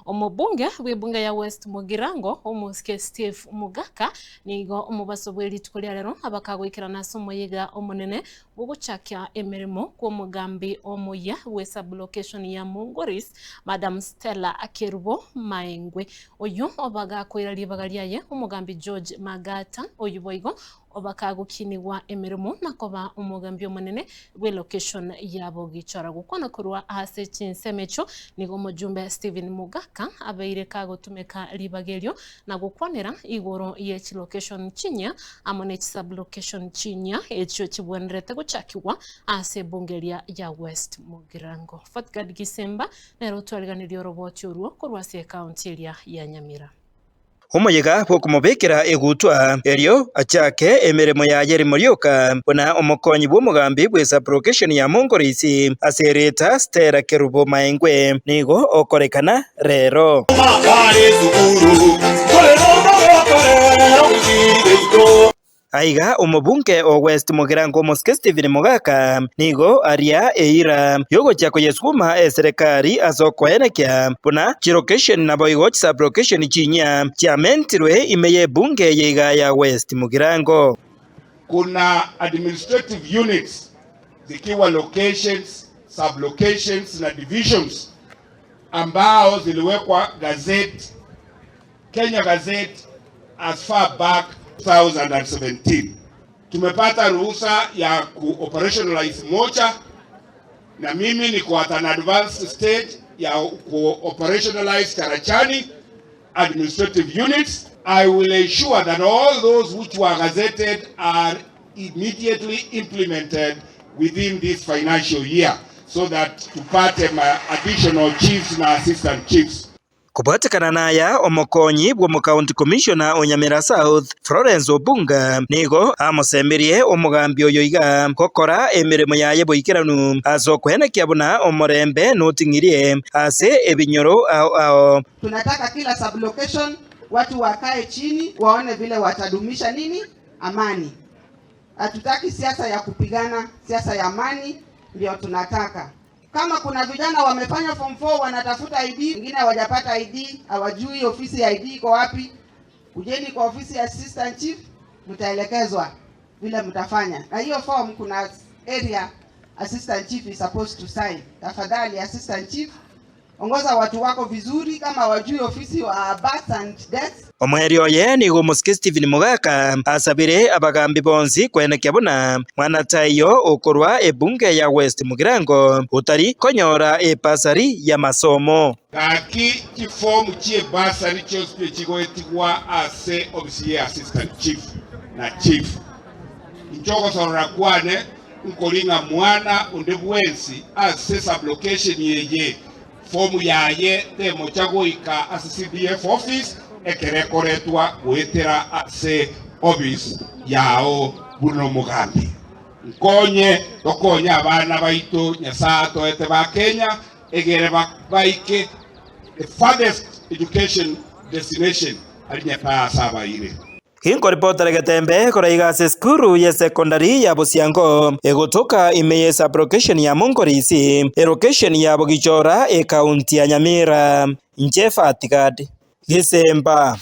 Omobunge bw'ebunge ya West Mugirango, Omosike Steve Mugaka, nigo omobaso bwe rituko ria rero abakagoikerana ase omoyega omonene bw'ogochakia emeremo kw'omogambi omoyia bwe sub-location ya Mungoris, Madam Stella Kerubo Maengwe. Oyio obagakoira ribaga riaye omogambi George Magata, oyio boigo Bakagokinigwa emeremo na koba omogambi omonene bw'elocation ya Bogichora. Gokwana korwa ase chinsemo echio nigo omojumbe Stephen Mogaka abeire kagotumeka ribaga erio na gokwanera igoro ye chilocation chinyia amo ne chisublocation chinyia echio chibwenerete gochakigwa ase ebunge eria ya West Mugirango. Fatgard Gisemba nere otwariganirie oroboti orwo korwa ase ecounty eria ya Nyamira. Omoyega bw'okomobekera egutwa, erio achake emeremo yaye rimo rioka buna omokonyi bw'omogambi bwe sub-location ya Mongorisi ase erieta Stella Kerubo Maengwe nigo okorekana rero. Aiga omobunge o West Mugirango Omosike Stephen Mogaka nigo aria eira yogochia koyesuguma eserekari ase okoenekia buna chilokesheni naboigo chisub-lokesheni chinyia chiamentirwe ime y'ebunge eye iga ya West Mugirango. Kuna administrative units zikiwa locations, sub-locations na divisions ambao ziliwekwa gazette Kenya Gazette as far back 2017. Tumepata ruhusa ya ku operationalize moja na mimi niko at an advanced stage ya ku operationalize Karachani administrative units. I will ensure that all those which were gazetted are immediately implemented within this financial year so that tupate ma additional chiefs na assistant chiefs. Kobwatekana naya, omokonyi bw'omocounty commissioner o Nyamira South, Florence Obunga, nigo amosemirie omogambi oyo iga gokora emeremo yaye boikeranu ase okoenekia buna omorembe noting'irie ase ebinyoro ao ao. Tunataka kila sub-location watu wakae chini waone vile watadumisha nini amani. Hatutaki siasa ya kupigana, siasa ya amani ndio tunataka. Kama kuna vijana wamefanya form 4 wanatafuta ID, wengine hawajapata ID, hawajui ofisi ya ID iko wapi, kujeni kwa ofisi ya assistant chief, mtaelekezwa vile mtafanya. Na hiyo form kuna area assistant chief is supposed to sign. Tafadhali assistant chief, ongoza watu wako vizuri, kama wajui ofisi wa births and deaths. Omoerio oye nigo omosike Stephen Mogaka asabire abagambi bonsi koenekia buna mwana taiyo okorwa ebunge ya West Mugirango otari konyora ebasari y'amasomo. Gaki chifomu chi'ebasari chionsi pi chigoetigwa ase ofisi ye assistant chief na chief. Inche ogosorora kwane nkori ng'a mwana onde bwensi ase sublocation eye Fomu yaye temocha goika ase CDF office ekero ekoretwa goetera ase office yao buna omogambi. Nkonye tokonye abana baito Nyasae atoete ba Kenya egere baike the farthest education destination aria Nyasae ase abaire. Ginkoripotera egetembe koraiga ase esukuru y'esekondari ya Bosiango egotoka ime ye sub-location ya Monkorisi, elocation ya Bogichora, ekaunti ya Nyamira. Inche Fatigad Gisemba.